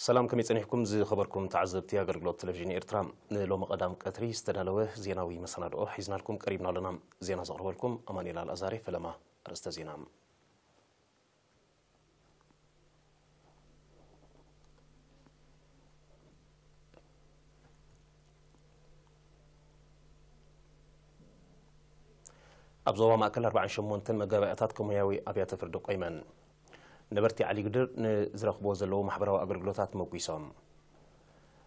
ሰላም፣ ከመይ ጸኒሕኩም ዝኸበርኩም ተዓዘብቲ ኣገልግሎት ቴሌቪዥን ኤርትራ? ንሎሚ ቀዳም ቀትሪ ዝተዳለወ ዜናዊ መሰናድኦ ሒዝናልኩም ቀሪብና ኣለና። ዜና ዘቕርበልኩም ኣማኑኤል ኣልኣዛሬ። ፈለማ ኣርእስተ ዜና። ኣብ ዞባ ማእከል ኣርባዓን ሸሞንተን መጋባእያታት ኮሙያዊ ኣብያተ ፍርዲ ቆይመን። ነበርቲ ዓሊግድር ንዝረኽብዎ ዘለዉ ማሕበራዊ ኣገልግሎታት መጒሶም።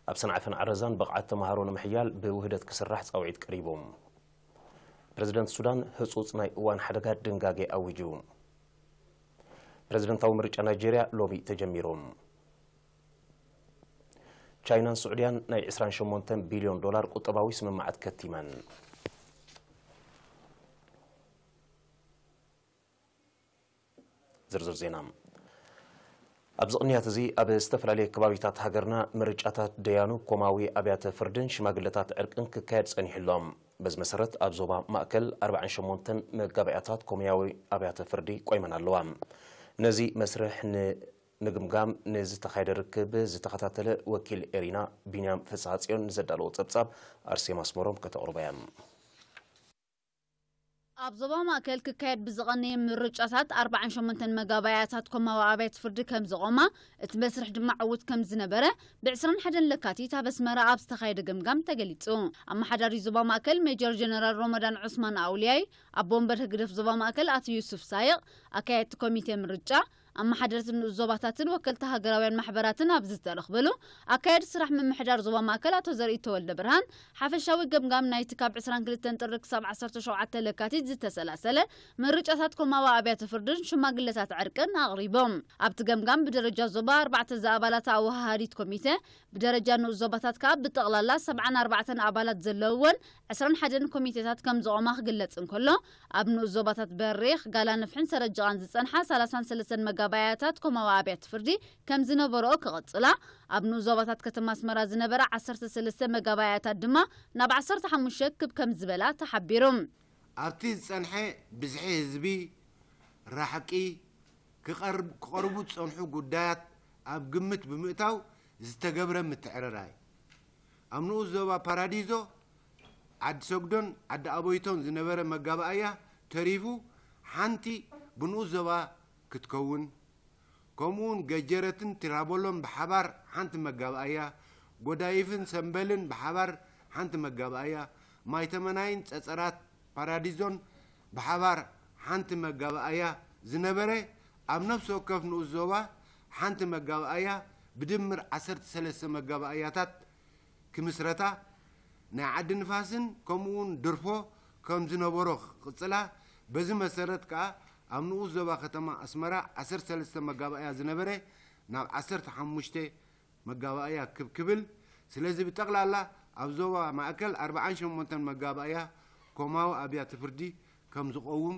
ኣብ ሰንዓፈን ዓረዛን ብቕዓት ተምሃሮ ንምሕያል ብውህደት ክስራሕ ጻውዒት ቀሪቡ። ፕረዚደንት ሱዳን ህጹጽ ናይ እዋን ሓደጋ ድንጋጌ ኣዊጁ። ፕረዚደንታዊ ምርጫ ናይጄርያ ሎሚ ተጀሚሩ። ቻይናን ስዑድያን ናይ ዕስራን ሸሞንተን ቢልዮን ዶላር ቁጠባዊ ስምምዓት ከቲመን። ዝርዝር ዜና። ኣብዚ ቅንያት እዚ ኣብ ዝተፈላለዩ ከባቢታት ሃገርና ምርጫታት ደያኑ ኮማዊ ኣብያተ ፍርድን ሽማግለታት ዕርቅን ክካየድ ጸኒሑ ኣሎ። በዚ መሰረት ኣብ ዞባ ማእከል ኣርባዓን ሸሞንተን መጋባእያታት ኮሙያዊ ኣብያተ ፍርዲ ቆይመን ኣለዋ። ነዚ መስርሕ ንምግምጋም ንዝተኻየደ ርክብ ዝተኸታተለ ወኪል ኤሪና ቢንያም ፍስሃጽዮን ንዘዳለዎ ጸብጻብ ኣርሴማ ኣስመሮም ከተቕርቦ እያ። ኣብ ዞባ ማእከል ክካየድ ብዝቐነየ ምርጫታት ኣርባዓን ሸሞንተን መጋባእያታት ኮማዊ ኣብያተ ፍርዲ ከም ዝቖማ፣ እቲ መስርሕ ድማ ዕዉት ከም ዝነበረ ብዕስራን ሓደን ለካቲት ኣብ ኣስመራ ኣብ ዝተኻየደ ገምጋም ተገሊጹ። ኣመሓዳሪ ዞባ ማእከል ሜጀር ጀነራል ሮመዳን ዑስማን ኣውልያይ፣ ኣቦ ወንበር ህግደፍ ዞባ ማእከል ኣቶ ዩሱፍ ሳይቕ፣ ኣካየድቲ ኮሚቴ ምርጫ፣ ኣመሓደርቲ ንኡስ ዞባታትን ወከልቲ ሃገራውያን ማሕበራትን ኣብ ዝተረኽበሉ፣ ኣካየዲ ስራሕ ምምሕዳር ዞባ ማእከል ኣቶ ዘርኢ ተወልደ ብርሃን፣ ሓፈሻዊ ገምጋም ናይቲ ካብ ዕስራን ክልተን ጥሪ ክሳብ ዓሰርተ ሸውዓተ ለካቲት ዝተሰላሰለ ምርጫታት ኮማዊ ኣብያተ ፍርድን ሽማግለታት ዕርቅን ኣቕሪቦም። ኣብቲ ገምጋም ብደረጃ ዞባ ኣርባዕተ ዝኣባላት ኣወሃሃዲት ኮሚተ፣ ብደረጃ ንኡስ ዞባታት ከኣ ብጠቕላላ ሰብዓን ኣርባዕተን ኣባላት ዘለውወን ዕስራን ሓደን ኮሚቴታት ከም ዝቖማ ክግለጽ እንከሎ፣ ኣብ ንኡስ ዞባታት በሪኽ፣ ጋላነፍሕን ሰረጅቓን ዝጸንሓ ሰላሳን ሰለስተን መጋባእያታት ኮማዊ ኣብያተ ፍርዲ ከም ዝነበርኦ ክቕጽላ፣ ኣብ ንኡስ ዞባታት ከተማ ኣስመራ ዝነበራ ዓሰርተ ሰለስተ መጋባእያታት ድማ ናብ ዓሰርተ ሓሙሽተ ክብ ከም ዝበላ ተሓቢሩ። ኣብቲ ዝጸንሐ ብዝሒ ህዝቢ፣ ራሕቂ፣ ክቐርብ-፣ ክቐርቡ ዝጸንሑ ጉዳያት ኣብ ግምት ብምእታው ዝተገብረ ምትዕርራይ። ኣብ ንኡስ ዞባ ፓራዲዞ፣ ዓዲ ሰግዶን ዓዲ ኣቦይቶን ዝነበረ መጋባእያ ተሪፉ ሓንቲ ብንኡስ ዞባ ክትከውን፣ ከምኡውን ገጀረትን ቲራቦሎን ብሓባር ሓንቲ መጋባእያ፣ ጎዳይፍን ሰምበልን ብሓባር ሓንቲ መጋባእያ፣ ማይተመናይን ጸጸራት ፓራዲዞን ብሓባር ሓንቲ መጋባእያ ዝነበረ፣ ኣብ ነፍሲ ወከፍ ንኡስ ዞባ ሓንቲ መጋባእያ፣ ብድምር ዓሰርተ ሰለስተ መጋባእያታት ክምስረታ፣ ናይ ዓዲ ንፋስን ከምኡውን ድርፎ ከም ዝነበሮ ክቕጽላ፣ በዚ መሰረት ከኣ ኣብ ንኡስ ዞባ ከተማ ኣስመራ ዓሰርተ ሰለስተ መጋባእያ ዝነበረ ናብ ዓሰርተ ሓሙሽተ መጋባእያ ክብ ክብል። ስለዚ ብጠቕላላ ኣብ ዞባ ማእከል ኣርባዓን ሸሞንተን መጋባእያ ኮማዊ ኣብያተ ፍርዲ ከም ዝቐውም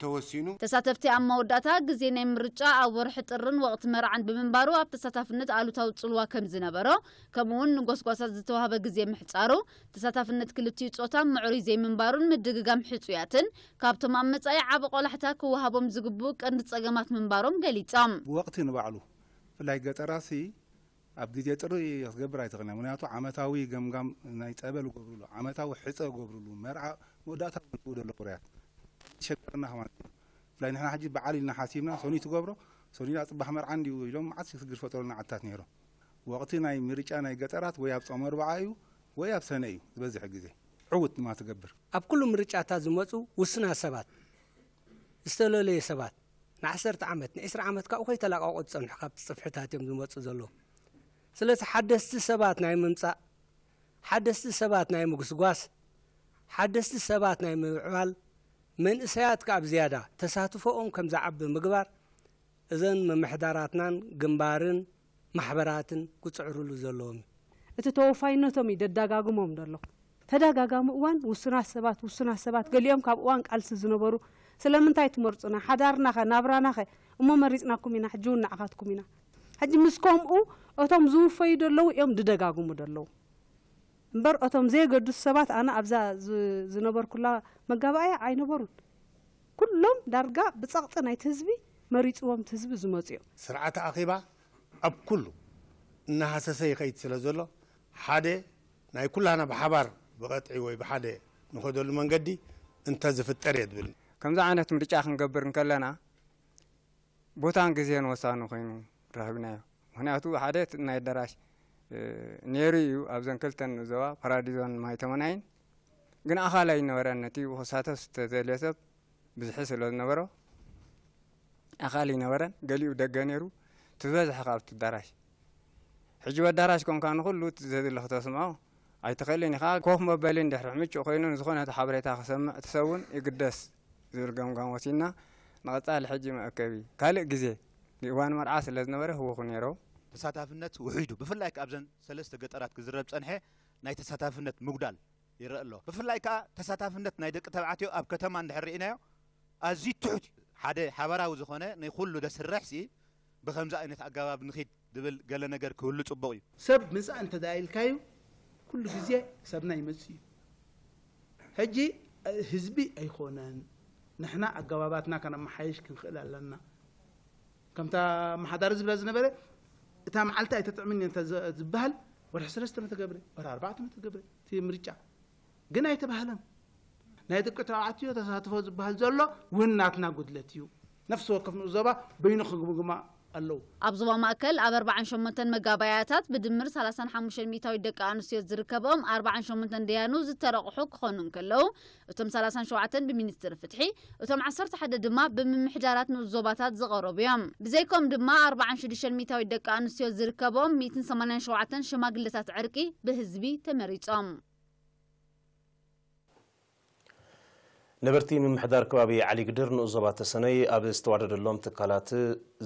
ተወሲኑ። ተሳተፍቲ ኣብ መወዳእታ፣ ግዜ ናይ ምርጫ ኣብ ወርሒ ጥርን ወቕቲ መርዓን ብምንባሩ ኣብ ተሳታፍነት ኣሉታዊ ጽልዋ ከም ዝነበሮ፣ ከምኡውን ንጎስጓሳት ዝተዋህበ ግዜ ምሕጻሩ፣ ተሳታፍነት ክልቲኡ ጾታ ምዕሩይ ዘይምንባሩን ምድግጋም ሕጹያትን ካብቶም ኣብ መጻኢ ዓቢ ቆላሕታ ክወሃቦም ዝግብኡ ቀንዲ ጸገማት ምንባሮም ገሊጾም። ወቕቲ ንባዕሉ፣ ብፍላይ ገጠራሲ፣ ኣብ ግዜ ጥሪ ክትገብር ኣይትኽእልን። ምኽንያቱ ዓመታዊ ገምጋም ናይ ጸበል ይገብሩሉ፣ ዓመታዊ ሕጸ ይገብሩሉ፣ መርዓ መወዳእታ እውን ይብሉ ኣለዉ ውሩያት። ትሸገርና ከማን። ብፍላይ ንሕና ሕጂ በዓል ኢልና ሓሲብና፣ ሰኑይ ትገብሮ፣ ሰኑይ ድኣ ጽባሕ መርዓ እንድዩ ኢሎም መዓት ሽግር ፈጠሩልና ዓድታት ነይሮም። ወቕቲ ናይ ምርጫ ናይ ገጠራት ወይ ኣብ ጾም ኣርብዓ እዩ፣ ወይ ኣብ ሰነ እዩ ዝበዝሕ ግዜ። ዕዉት ድማ ትገብር። ኣብ ኩሉ ምርጫታት ዝመጹ ውሱናት ሰባት፣ ዝተለለየ ሰባት፣ ንዓሰርተ ዓመት፣ ንዒስራ ዓመት ካብኡ ከይተላቀቁ ዝጸንሑ ካብቲ ጽፍሕታት እዮም ዝመጹ ዘለዉ። ስለዚ ሓደስቲ ሰባት ናይ ምምጻእ፣ ሓደስቲ ሰባት ናይ ምጉስጓስ፣ ሓደስቲ ሰባት ናይ ምምዕባል፣ መንእሰያት ከኣ ብዝያዳ ተሳትፎኦም ከም ዝዓቢ ምግባር፣ እዘን ምምሕዳራትናን ግንባርን ማሕበራትን ክጽዕሩሉ ዘለዎም እዩ። እቲ ተወፋይነቶም እዩ ደዳጋግሞም ዘሎ። ተደጋጋሚ እዋን ውሱናት ሰባት፣ ውሱናት ሰባት፣ ገሊኦም ካብ እዋን ቃልሲ ዝነበሩ፣ ስለምንታይ ትመርጹና? ሓዳርናኸ? ናብራናኸ? እሞ መሪጽናኩም ኢና፣ ሕጂ እውን ንዓኻትኩም ኢና። ሕጂ ምስ ከምኡ እቶም ዝውፈዩ ዘለዉ እዮም ድደጋግሙ ዘለዉ። እምበር እቶም ዘየገድሱ ሰባት ኣነ ኣብዛ ዝ-፣ ዝነበርኩላ መጋባእያ ኣይነበሩን። ኩሎም ዳርጋ ብጸቕጢ ናይቲ ህዝቢ መሪጽዎም እቲ ህዝቢ ዝመጹ እዮም። ስርዓተ ኣኼባ ኣብ ኩሉ እናሃሰሰ ይኸይድ ስለ ዘሎ፣ ሓደ ናይ ኩላና ብሓባር ብቐጥዒ ወይ ብሓደ ንኸደሉ መንገዲ እንተዝፍጠር እየ ዝብል። ከምዚ ዓይነት ምርጫ ክንገብር እንከለና፣ ቦታን ግዜን ወሳኒ ኮይኑ ረኺብናዮ። ምኽንያቱ፣ ሓደ እቲ ናይ ኣዳራሽ፣ እ፣ ነይሩ እዩ ኣብዘን ክልተን ዞባ፣ ፓራዲዞን ማይተመናይን። ግን ኣኻል ኣይነበረን። ነቲ ክሳተፍ ዝተደልየ ሰብ ብዝሒ ስለ ዝነበሮ፣ ኣኻል ኣይነበረን። ገሊኡ ደገ ነይሩ፣ እቲ ዝበዝሐ ካብቲ ኣዳራሽ። ሕጂ ኣብ ኣዳራሽ ኮንካ ንኹሉ እቲ ዘድሊ ክተስምዖ ኣይትኽእልን ኢኻ። ኮፍ መበሊ እንድሕር ምቹእ ኮይኑ፣ ንዝኾነ እቲ ሓበሬታ ክሰምዕ እቲ ሰብ እውን ይግደስ ዝብል ገምጋም ወሲድና፣ ንቐጻሊ ሕጂ መእከቢ ካልእ ግዜ፣ እዋን መርዓ ስለ ዝነበረ ህውኹ ነይሩ። ተሳታፍነት ውሒዱ፣ ብፍላይ ከኣ ኣብዘን ሰለስተ ገጠራት ክዝረብ ጸንሐ ናይ ተሳታፍነት ምጉዳል ይረአ ኣሎ። ብፍላይ ከኣ ተሳታፍነት ናይ ደቂ ተባዕትዮ ኣብ ከተማ እንድሕር ርኢናዮ፣ ኣዝዩ ትሑት እዩ። ሓደ ሓባራዊ ዝኾነ ናይ ኩሉ ደስርሕ ሲ ብኸምዚ ዓይነት ኣገባብ ንኺድ ዝብል ገለ ነገር ክህሉ ጽቡቕ እዩ። ሰብ ምጻእ እንተ ደኣ ኢልካዩ፣ ኩሉ ግዜ ሰብና ይመጽእ እዩ። ሕጂ፣ እ፣ ህዝቢ ኣይኮነን፣ ንሕና ኣገባባትና ከነመሓይሽ ክንኽእል ኣለና። ከምታ ኣመሓዳሪ ዝብላ ዝነበረ፣ እታ መዓልቲ ኣይተጥዕምን እየ እንተ ዝ-፣ ዝበሃል፣ ወርሒ ሰለስተ መተገብረ፣ ወርሒ ኣርባዕተ መተገብረ፣ እቲ ምርጫ ግን ኣይተባህለን። ናይ ደቂ ተባዕትዮ ተሳትፎ ዝበሃል ዘሎ እውን ናትና ጉድለት እዩ። ነፍሲ ወከፍ ንኡስ ዞባ በይኑ ክግምግማ ኣለዎ። ኣብ ዞባ ማእከል ኣብ ኣርባዓን ሸሞንተን መጋባእያታት ብድምር ሰላሳን ሓሙሽተን ሚእታዊት ደቂ ኣንስትዮ ዝርከብኦም ኣርባዓን ሸሞንተን ደያኑ ዝተረቑሑ ክኾኑ እንከለዉ፣ እቶም ሰላሳን ሸውዓተን ብሚኒስትሪ ፍትሒ፣ እቶም ዓሰርተ ሓደ ድማ ብምምሕዳራት ንኡስ ዞባታት ዝቐረቡ እዮም። ብዘይኮም ድማ ኣርባዓን ሽዱሽተን ሚእታዊት ደቂ ኣንስትዮ ዝርከብኦም ሚእትን ሰማንያን ሸውዓተን ሽማግለታት ዕርቂ ብህዝቢ ተመሪጾም። ነበርቲ ምምሕዳር ከባቢ ዓሊግድር ንኡስ ዞባ ተሰነይ ኣብ ዝተዋደደሎም ትካላት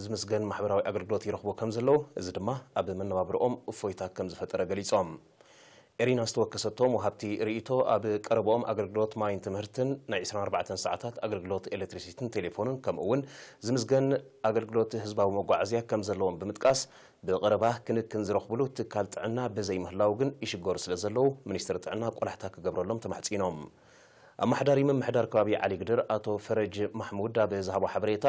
ዝምስገን ማሕበራዊ ኣገልግሎት ይረኽቡ ከም ዘለዉ፣ እዚ ድማ ኣብ መነባብሮኦም እፎይታ ከም ዝፈጠረ ገሊጾም። ኤሪና ዝተወከሰቶም ወሃብቲ ርእይቶ ኣብ ቀረብኦም ኣገልግሎት ማይን ትምህርትን፣ ናይ ዕስራን ኣርባዕተን ሰዓታት ኣገልግሎት ኤሌክትሪሲቲን ቴሌፎንን፣ ከምኡ እውን ዝምስገን ኣገልግሎት ህዝባዊ መጓዓዝያ ከም ዘለዎም ብምጥቃስ፣ ብቐረባ ክንክን ዝረኽብሉ ትካል ጥዕና ብዘይምህላው ግን ይሽገሩ ስለ ዘለዉ፣ ሚኒስትሪ ጥዕና ቆላሕታ ክገብረሎም ተማሕጺኖም። ኣመሓዳሪ ምምሕዳር ከባቢ ዓሊግድር ኣቶ ፈረጅ ማሕሙድ ኣብ ዝሃቦ ሓበሬታ፣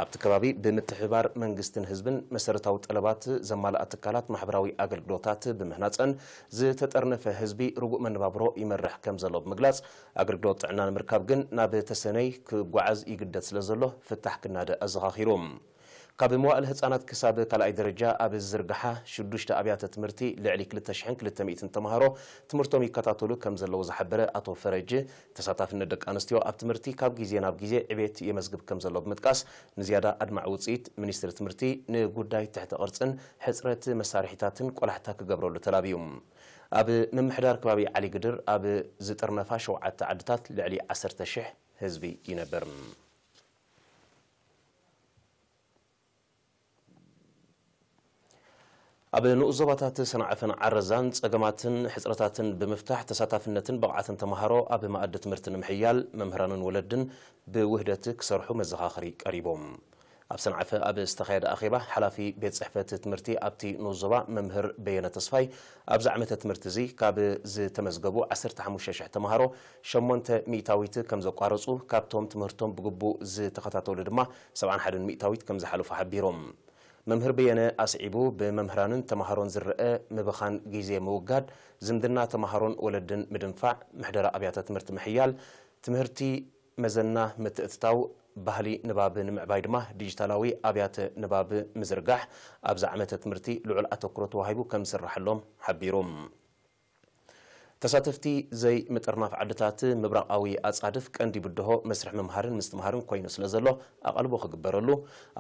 ኣብቲ ከባቢ ብምትሕብባር መንግስትን ህዝብን መሰረታዊ ጠለባት ዘማልኣ ትካላት ማሕበራዊ ኣገልግሎታት ብምህናጸን ዝተጠርነፈ ህዝቢ ርጉእ መነባብሮ ይመርሕ ከም ዘሎ ብምግላጽ፣ ኣገልግሎት ጥዕና ንምርካብ ግን ናብ ተሰነይ ክጓዓዝ ይግደድ ስለ ዘሎ ፍታሕ ክናደ ኣዘኻኺሩ። ካብ መዋእል ህጻናት ክሳብ ካልኣይ ደረጃ ኣብ ዝዝርግሓ ሽዱሽተ ኣብያተ ትምህርቲ ልዕሊ ክልተ ሽሕን ክልተ ሚእትን ተማሃሮ ትምህርቶም ይከታተሉ ከም ዘለዉ ዝሓበረ ኣቶ ፈረጅ፣ ተሳታፍነት ደቂ ኣንስትዮ ኣብ ትምህርቲ ካብ ግዜ ናብ ግዜ ዕቤት የመዝግብ ከም ዘሎ ብምጥቃስ፣ ንዝያዳ ኣድማዒ ውጽኢት ሚኒስትሪ ትምህርቲ ንጉዳይ ትሕተ ቅርጽን ሕጽረት መሳርሒታትን ቆላሕታ ክገብረሉ ተላብዩ። ኣብ ምምሕዳር ከባቢ ዓሊግድር ኣብ ዝጥርነፋ ሸውዓተ ዓድታት ልዕሊ ዓሰርተ ሽሕ ህዝቢ ይነብር። ኣብ ንኡስ ዞባታት ሰንዓፈን ዓረዛን ጸገማትን ሕጽረታትን ብምፍታሕ፣ ተሳታፍነትን ብቕዓትን ተማሃሮ ኣብ መኣዲ ትምህርቲ ንምሕያል፣ መምህራንን ወለድን ብውህደት ክሰርሑ መዘኻኸሪ ቀሪቦም። ኣብ ሰንዓፈ ኣብ ዝተኻየደ ኣኼባ፣ ሓላፊ ቤት ጽሕፈት ትምህርቲ ኣብቲ ንኡስ ዞባ መምህር በየነ ተስፋይ፣ ኣብዚ ዓመተ ትምህርቲ እዚ ካብ ዝተመዝገቡ ዓሰርተ ሓሙሽተ ሽሕ ተማሃሮ፣ ሸሞንተ ሚእታዊት ከም ዘቋረጹ፣ ካብቶም ትምህርቶም ብግቡእ ዝተኸታተሉ ድማ ሰብዓን ሓደን ሚእታዊት ከም ዝሓለፉ ሓቢሮም። መምህር በየነ ኣስዒቡ፣ ብመምህራንን ተማሃሮን ዝረአ ምብኻን ግዜ ምውጋድ፣ ዝምድና ተማሃሮን ወለድን ምድንፋዕ፣ ምሕደራ ኣብያተ ትምህርቲ ምሕያል፣ ትምህርቲ መዘና ምትእትታው፣ ባህሊ ንባብ ንምዕባይ ድማ ዲጂታላዊ ኣብያተ ንባብ ምዝርጋሕ፣ ኣብዚ ዓመተ ትምህርቲ ልዑል ኣተኩሮ ተዋሂቡ ከም ዝስራሐሎም ሓቢሩ። ተሳተፍቲ፣ ዘይምጥርናፍ ዓድታት ምብራቓዊ ኣጻድፍ ቀንዲ ብድሆ መስርሕ ምምሃርን ምስትምሃርን ኮይኑ ስለ ዘሎ ኣቓልቦ ክግበረሉ፣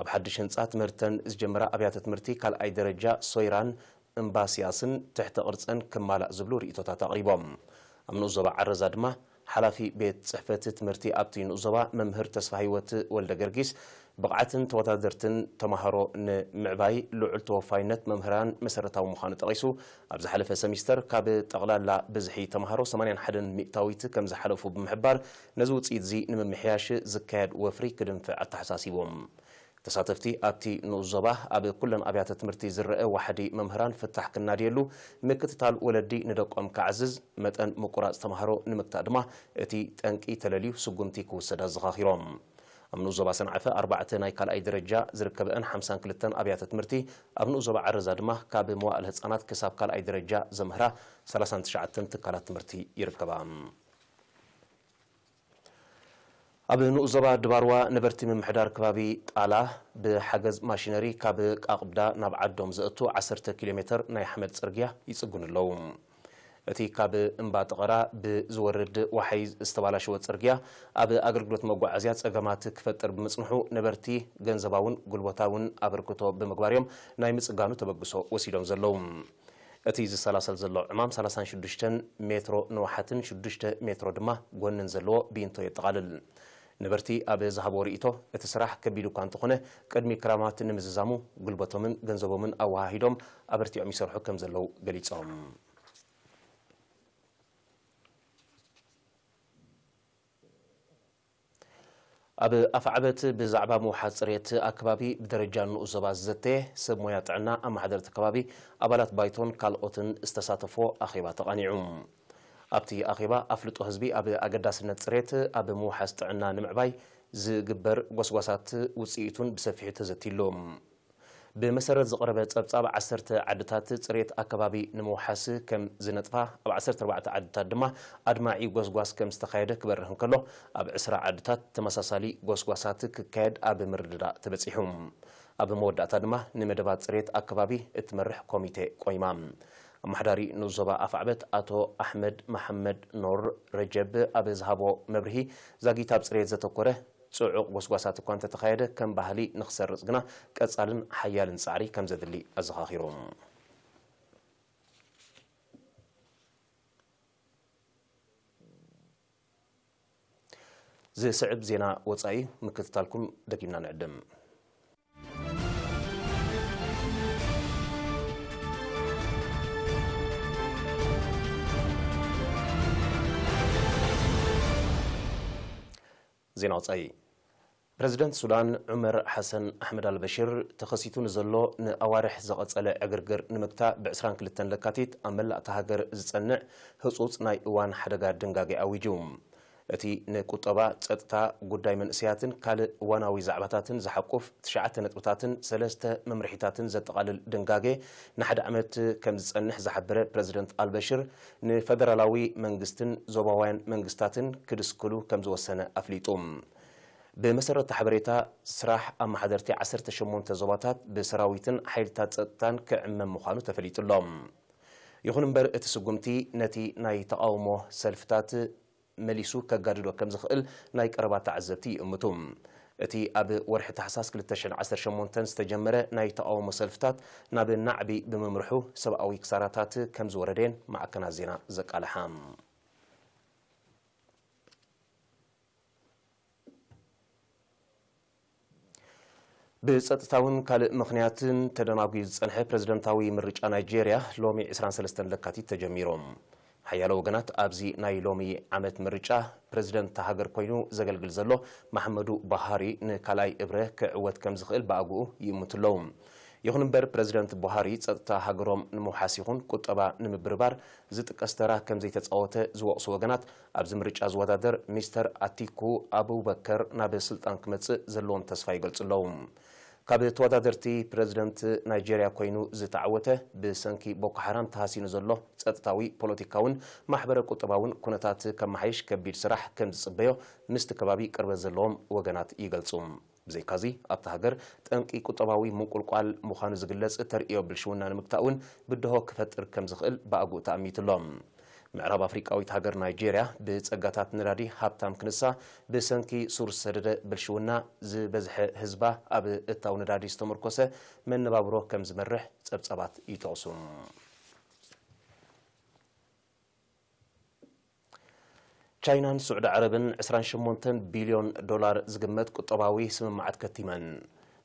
ኣብ ሓድሽ ህንጻ ትምህርተን ዝጀመራ ኣብያተ ትምህርቲ ካልኣይ ደረጃ ሶይራን እምባስያስን ትሕተ ቅርጸን ክማላእ ዝብሉ ርእይቶታት ኣቕሪቦም። ኣብ ንኡስ ዞባ ዓረዛ ድማ ሓላፊ ቤት ጽሕፈት ትምህርቲ ኣብቲ ንኡስ ዞባ መምህር ተስፋ ህይወት ወልደ ገርጊስ፣ ብቕዓትን ተወዳደርትን ተማሃሮ ንምዕባይ ልዑል ተወፋይነት መምህራን መሰረታዊ ምዃኑ ጠቒሱ፣ ኣብ ዝሓለፈ ሰሚስተር ካብ ጠቕላላ ብዝሒ ተማሃሮ ሰማንያን ሓደን ሚእታዊት ከም ዝሓለፉ ብምሕባር፣ ነዚ ውጽኢት እዚ ንምምሕያሽ ዝካየድ ወፍሪ ክድንፍዕ ኣተሓሳሲቦም። ተሳተፍቲ ኣብቲ ንኡስ ዞባ ኣብ ኩለን ኣብያተ ትምህርቲ ዝረአ ዋሕዲ መምህራን ፍታሕ ክናድየሉ፣ ምክትታል ወለዲ ንደቆም ክዓዝዝ፣ መጠን ምቁራጽ ተማሃሮ ንምግታእ ድማ እቲ ጠንቂ ተለልዩ ስጉምቲ ክውሰድ ኣዘኻኺሮም። ኣብ ንኡስ ዞባ ሰንዓፈ ኣርባዕተ ናይ ካልኣይ ደረጃ ዝርከበአን ሓምሳን ክልተን ኣብያተ ትምህርቲ፣ ኣብ ንኡስ ዞባ ዓረዛ ድማ ካብ መዋእለ ህጻናት ክሳብ ካልኣይ ደረጃ ዘምህራ ሰላሳን ትሽዓተን ትካላት ትምህርቲ ይርከባ። ኣብ ንኡስ ዞባ ድባርዋ ነበርቲ ምምሕዳር ከባቢ ጣላ ብሓገዝ ማሽነሪ ካብ ቃቕብዳ ናብ ዓዶም ዘእቱ ዓሰርተ ኪሎ ሜተር ናይ ሓመድ ጽርግያ ይጽግኑ ኣለዉ። እቲ ካብ እምባ ጠቐራ ብዝወርድ ዋሓይ ዝተባላሸወ ጽርግያ ኣብ ኣገልግሎት መጓዓዝያ ጸገማት ክፈጥር ብምጽንሑ ነበርቲ ገንዘባውን ጉልበታውን ኣበርክቶ ብምግባር እዮም ናይ ምጽጋኑ ተበግሶ ወሲዶም ዘለዉ። እቲ ዝሰላሰል ዘሎ ዕማም ሰላሳን ሽዱሽተን ሜትሮ ንውሓትን ሽዱሽተ ሜትሮ ድማ ጎንን ዘለዎ ቢንቶ የጠቓልል። ነበርቲ ኣብ ዝሃብዎ ርእይቶ፣ እቲ ስራሕ ከቢድ እኳ እንተኾነ፣ ቅድሚ ክራማት ንምዝዛሙ ጉልበቶምን ገንዘቦምን ኣወሃሂዶም ኣበርቲዖም ይሰርሑ ከም ዘለዉ ገሊጾም። ኣብ ኣፍዓበት ብዛዕባ ምውሓስ ጽሬት ኣከባቢ ብደረጃ ንኡስ ዞባ ዝዘተየ ሰብ ሞያ ጥዕና፣ ኣመሓደርቲ ከባቢ፣ ኣባላት ባይቶን ካልኦትን ዝተሳተፎ ኣኼባ ተቓኒዑ። ኣብቲ ኣኼባ ኣፍልጦ ህዝቢ ኣብ ኣገዳስነት ጽሬት ኣብ ምውሓስ ጥዕና ንምዕባይ ዝግበር ጎስጓሳት ውጽኢቱን ብሰፊሑ ተዘትይሉ። ብመሰረት ዝቐረበ ጸብጻብ ዓሰርተ ዓድታት ጽሬት ኣከባቢ ንምውሓስ ከም ዝነጥፋ፣ ኣብ ዓሰርተ ኣርባዕተ ዓድታት ድማ ኣድማዒ ጎስጓስ ከም ዝተኻየደ ክበርህ እንከሎ፣ ኣብ ዕስራ ዓድታት ተመሳሳሊ ጎስጓሳት ክካየድ ኣብ ምርድዳእ ተበጺሑ። ኣብ መወዳእታ ድማ ንመደባት ጽሬት ኣከባቢ እትመርሕ ኮሚቴ ቆይማ። ኣመሓዳሪ ንኡስ ዞባ ኣፍዓበት ኣቶ ኣሕመድ መሓመድ ኖር ረጀብ ኣብ ዝሃቦ መብርሂ፣ ዛጊት ኣብ ጽሬት ዘተኮረ ጽዑቕ ጎስጓሳት እኳ እንተተኻየደ፣ ከም ባህሊ ንኽሰርጽ ግና ቀጻልን ሓያልን ጻዕሪ ከም ዘድሊ ኣዘኻኺሩ። ዝስዕብ ዜና ወጻኢ ምክትታልኩም ደጊምና ንዕድም። ዜና ወጻኢ። ፕረዚደንት ሱዳን ዑመር ሓሰን ኣሕመድ ኣልበሽር ተኸሲቱ ንዘሎ ንኣዋርሕ ዝቐጸለ ዕግርግር ንምግታእ ብ ዕስራን ክልተን ለካቲት ኣብ መላእ እታ ሃገር ዝጸንዕ ህጹጽ ናይ እዋን ሓደጋ ድንጋጌ ኣዊጁ። እቲ ንቁጠባ፣ ጸጥታ፣ ጉዳይ መንእሰያትን ካልእ እዋናዊ ዛዕባታትን ዝሓቁፍ ትሽዓተ ነጥብታትን ሰለስተ መምርሒታትን ዘጠቓልል ድንጋጌ ንሓደ ዓመት ከም ዝጸንሕ ዝሓበረ ፕረዚደንት ኣልበሽር፣ ንፈደራላዊ መንግስትን ዞባውያን መንግስታትን ክድስክሉ ከም ዝወሰነ ኣፍሊጡ። ብመሰረት እቲ ሓበሬታ፣ ስራሕ ኣመሓደርቲ ዓሰርተ ሸሞንተ ዞባታት ብሰራዊትን ሓይልታት ጸጥታን ክዕመም ምዃኑ ተፈሊጡ ኣሎ። ይኹን እምበር፣ እቲ ስጉምቲ ነቲ ናይ ተቓውሞ ሰልፍታት መሊሱ ከጋድዶ ከም ዝኽእል ናይ ቀረባ ተዓዘብቲ ይእምቱ። እቲ ኣብ ወርሒ ታሕሳስ ክልተ ሽሕን ዓሰርተ ሸሞንተን ዝተጀመረ ናይ ተቓውሞ ሰልፍታት ናብ ናዕቢ ብምምርሑ ሰብኣዊ ክሳራታት ከም ዝወረደየን ማዕከናት ዜና ዘቃልሓ። ብጸጥታውን ካልእ ምኽንያትን ተደናጒዩ ዝጸንሐ ፕረዚደንታዊ ምርጫ ናይጄርያ ሎሚ ዕስራን ሰለስተን ለካቲት ተጀሚሩ። ሓያሎ ወገናት ኣብዚ ናይ ሎሚ ዓመት ምርጫ ፕረዚደንት እታ ሃገር ኮይኑ ዘገልግል ዘሎ መሓመዱ ቡሃሪ ንካልኣይ እብረ ክዕወት ከም ዝኽእል ብኣግኡ ይእምቱ ኣለዉ። ይኹን እምበር ፕረዚደንት ቡሃሪ ጸጥታ ሃገሮም ንምውሓስ ይኹን ቁጠባ ንምብርባር ዝጥቀስ ተራ ከም ዘይተጻወተ ዝወቕሱ ወገናት፣ ኣብዚ ምርጫ ዝወዳደር ሚስተር ኣቲኩ ኣቡበከር ናብ ስልጣን ክመጽእ ዘለዎም ተስፋ ይገልጹ ኣለዉ። ካብ ተወዳደርቲ ፕረዚደንት ናይጄርያ ኮይኑ ዝተዓወተ ብሰንኪ ቦኮ ሓራም ተሃሲኑ ዘሎ ጸጥታዊ፣ ፖለቲካውን ማሕበረ ቁጠባውን ኩነታት ከመሓይሽ ከቢድ ስራሕ ከም ዝጽበዮ ምስቲ ከባቢ ቅርበት ዘለዎም ወገናት ይገልጹ። ብዘይካዚ ኣብታ ሃገር ጠንቂ ቁጠባዊ ምንቁልቋል ምዃኑ ዝግለጽ ተርእዮ ብልሽውና ንምግታእ እውን ብድሆ ክፈጥር ከም ዝኽእል ብኣግኡ ተኣሚቱ ኣሎ። ምዕራብ ኣፍሪቃዊት ሃገር ናይጄርያ ብጸጋታት ነዳዲ ሃብታም ክንሳ፣ ብሰንኪ ሱር ዝሰደደ ብልሽውና ዝበዝሐ ህዝባ ኣብ እታው ነዳዲ ዝተመርኮሰ መነባብሮ ከም ዝመርሕ ጸብጻባት ይጠቕሱ። ቻይናን ስዑዲ ዓረብን ዕስራን ሸሞንተን ቢልዮን ዶላር ዝግመት ቁጠባዊ ስምምዓት ከቲመን።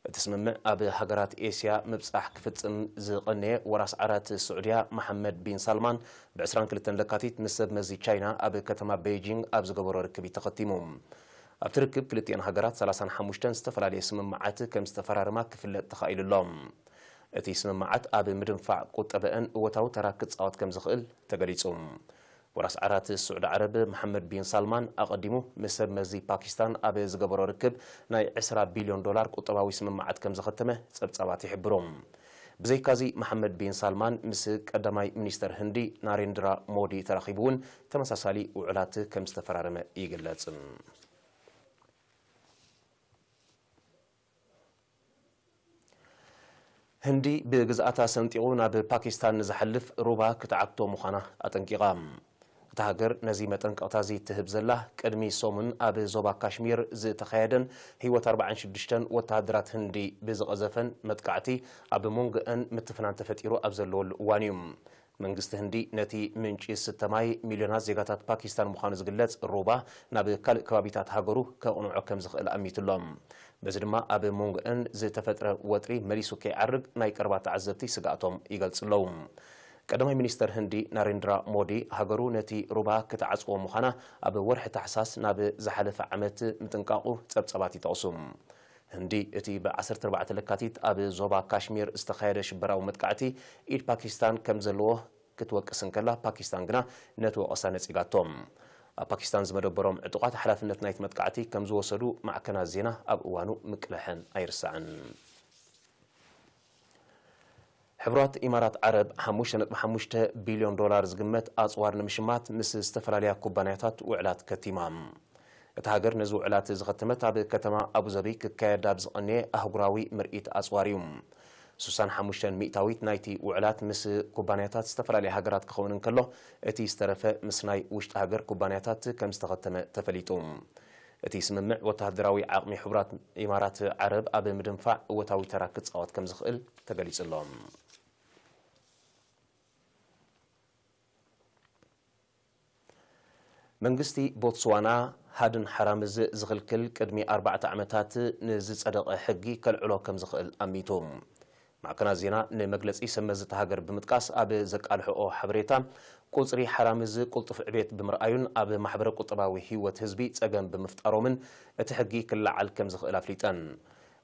እቲ ስምምዕ ኣብ ሃገራት ኤስያ ምብጻሕ ክፍጽም ዝቐነየ ወራስ ዓራት ስዑድያ መሓመድ ቢን ሳልማን ብ ዕስራን ክልተን ለካቲት ምስ ሰብ መዚ ቻይና ኣብ ከተማ ቤይጂንግ ኣብ ዝገበሮ ርክብ እዩ ተኸቲሙ። ኣብቲ ርክብ ክልቲኣን ሃገራት ሰላሳን ሓሙሽተን ዝተፈላለየ ስምምዓት ከም ዝተፈራረማ ክፍለጥ ተኻኢሉ ኣሎ። እቲ ስምምዓት ኣብ ምድንፋዕ ቁጠበአን እወታዊ ተራ ክጻወት ከም ዝኽእል ተገሊጹ። ወራስ ዓራት ስዑዲ ዓረብ መሓመድ ቢን ሳልማን ኣቐዲሙ ምስ ሰብ መዚ ፓኪስታን ኣብ ዝገበሮ ርክብ ናይ ዕስራ ቢልዮን ዶላር ቁጠባዊ ስምምዓት ከም ዘኸተመ ጸብጻባት ይሕብሩ። ብዘይካዚ መሓመድ ቢን ሳልማን ምስ ቀዳማይ ሚኒስተር ህንዲ ናሬንድራ ሞዲ ተራኺቡ እውን ተመሳሳሊ ውዕላት ከም ዝተፈራረመ ይግለጽ። ህንዲ ብግዝኣታ ሰንጢቑ ናብ ፓኪስታን ንዝሓልፍ ሩባ ክትዓግቶ ምዃና ኣጠንቂቓ። እታ ሃገር ነዚ መጠንቀቕታ እዚ ትህብ ዘላ ቅድሚ ሰሙን ኣብ ዞባ ካሽሚር ዝተኻየደን ህይወት ኣርባዓን ሽዱሽተን ወተሃደራት ህንዲ ብዝቐዘፈን መጥቃዕቲ ኣብ መንጎአን ምትፍናን ተፈጢሩ ኣብ ዘለወሉ እዋን እዩ። መንግስቲ ህንዲ ነቲ ምንጪ ዝስተ ማይ ሚልዮናት ዜጋታት ፓኪስታን ምዃኑ ዝግለጽ ሩባ ናብ ካልእ ከባቢታት ሃገሩ ከቕንዖ ከም ዝኽእል ኣሚቱ ኣሎ። በዚ ድማ ኣብ መንጎአን ዝተፈጥረ ወጥሪ መሊሱ ከይዓርግ ናይ ቀረባ ተዓዘብቲ ስግኣቶም ይገልጹ ኣለዉ። ቀዳማይ ሚኒስተር ህንዲ ናሬንድራ ሞዲ ሃገሩ ነቲ ሩባ ክትዓጽዎ ምዃና ኣብ ወርሒ ታሕሳስ ናብ ዝሓለፈ ዓመት ምጥንቃቑ ጸብጻባት ይጠቕሱ። ህንዲ እቲ ብ ዓሰርተ ኣርባዕተ ለካቲት ኣብ ዞባ ካሽሚር ዝተኻየደ ሽበራዊ መጥቃዕቲ ኢድ ፓኪስታን ከም ዘለዎ ክትወቅስ እንከላ፣ ፓኪስታን ግና ነቲ ወቐሳ ነጺጋቶ። ኣብ ፓኪስታን ዝመደበሮም ዕጡቓት ሓላፍነት ናይቲ መጥቃዕቲ ከም ዝወሰዱ ማዕከናት ዜና ኣብ እዋኑ ምቅላሐን ኣይርሳዕን። ሕቡራት ኢማራት ዓረብ ሓሙሽተ ነጥቢ ሓሙሽተ ቢልዮን ዶላር ዝግመት ኣጽዋር ንምሽማት ምስ ዝተፈላለያ ኩባንያታት ውዕላት ከቲማ። እታ ሃገር ነዚ ውዕላት ዝኸተመት ኣብ ከተማ ኣቡዘቢ ክካየድ ኣብ ዝቐነየ ኣህጉራዊ ምርኢት ኣጽዋር እዩ። ስሳን ሓሙሽተን ሚእታዊት ናይቲ ውዕላት ምስ ኩባንያታት ዝተፈላለያ ሃገራት ክኸውን እንከሎ፣ እቲ ዝተረፈ ምስ ናይ ውሽጢ ሃገር ኩባንያታት ከም ዝተኸተመ ተፈሊጡ። እቲ ስምምዕ ወተሃደራዊ ዓቕሚ ሕቡራት ኢማራት ዓረብ ኣብ ምድንፋዕ እወታዊ ተራ ክጻወት ከም ዝኽእል ተገሊጹ ኣሎ። መንግስቲ ቦትስዋና ሃድን ሓራምዝ ዝኽልክል ቅድሚ ኣርባዕተ ዓመታት ንዝጸደቐ ሕጊ ከልዕሎ ከም ዝኽእል ኣሚቱ። ማዕከናት ዜና ንመግለጺ ሰብ መዚ እታ ሃገር ብምጥቃስ ኣብ ዘቃልሕኦ ሓበሬታ፣ ቁጽሪ ሓራምዝ ቅልጡፍ ዕቤት ብምርኣዩን ኣብ ማሕበረ ቁጠባዊ ህይወት ህዝቢ ጸገም ብምፍጣሮምን እቲ ሕጊ ክለዓል ከም ዝኽእል ኣፍሊጠን።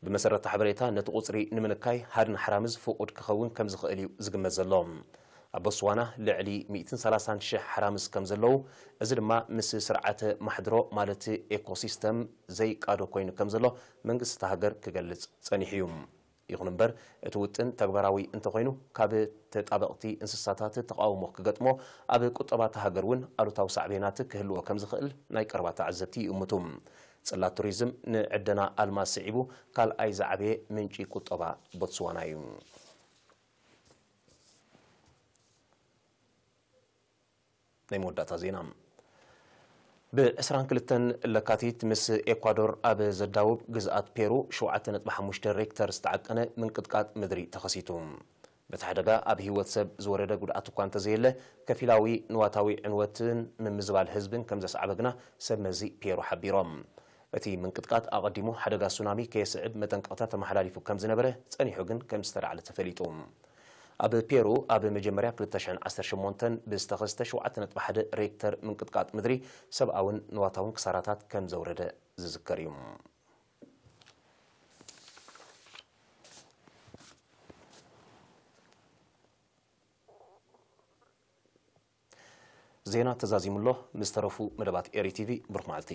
ብመሰረት ሓበሬታ፣ ነቲ ቁጽሪ ንምንካይ ሃድን ሓራምዝ ፍቑድ ክኸውን ከም ዝኽእል እዩ ዝግመት ዘሎ። ኣብ ቦትስዋና ልዕሊ ሚእትን ሰላሳን ሽሕ ሓራምዝ ከም ዘለዉ፣ እዚ ድማ ምስ ስርዓተ ማሕድሮ ማለት ኤኮሲስተም ዘይቃዶ ኮይኑ ከም ዘሎ መንግስቲ እታ ሃገር ክገልጽ ጸኒሑ እዩ። ይኹን እምበር፣ እቲ ውጥን ተግባራዊ እንተኾይኑ፣ ካብ ተጣበቕቲ እንስሳታት ተቓውሞ ክገጥሞ፣ ኣብ ቁጠባ እታ ሃገር እውን ኣሉታዊ ሳዕቤናት ክህልዎ ከም ዝኽእል ናይ ቀረባ ተዓዘብቲ ይእምቱ። ጽላት ቱሪዝም ንዕደና ኣልማዝ ስዒቡ ካልኣይ ዝዓበየ ምንጪ ቁጠባ ቦትስዋና እዩ። ናይ መወዳእታ ዜና። ብ ዕስራን ክልተን ለካቲት ምስ ኤኳዶር ኣብ ዘዳውብ ግዝኣት ፔሩ ሸውዓተ ነጥቢ ሓሙሽተ ሬክተር ዝተዓቀነ ምንቅጥቃጥ ምድሪ ተኸሲቱ። በቲ ሓደጋ ኣብ ህይወት ሰብ ዝወረደ ጉድኣት እኳ እንተዘየለ፣ ከፊላዊ ንዋታዊ ዕንወትን ምምዝባል ህዝብን ከም ዘስዓበ ግና ሰብ መዚ ፔሩ ሓቢሮም። እቲ ምንቅጥቃጥ ኣቐዲሙ ሓደጋ ሱናሚ ከየስዕብ መጠንቀቕታ ተመሓላሊፉ ከም ዝነበረ ጸኒሑ ግን ከም ዝተላዕለ ተፈሊጡ። ኣብ ፔሩ ኣብ መጀመርያ ክልተ ሽሕን ዓሰርተ ሸሞንተን ብዝተኸስተ ሸውዓተ ነጥቢ ሓደ ሬክተር ምንቅጥቃጥ ምድሪ ሰብኣውን ንዋታውን ክሳራታት ከም ዘውረደ ዝዝከር እዩ። ዜና ተዛዚሙ ኣሎ። ምስ ተረፉ መደባት ኤሪ ቲቪ ብሩኽ መዓልቲ።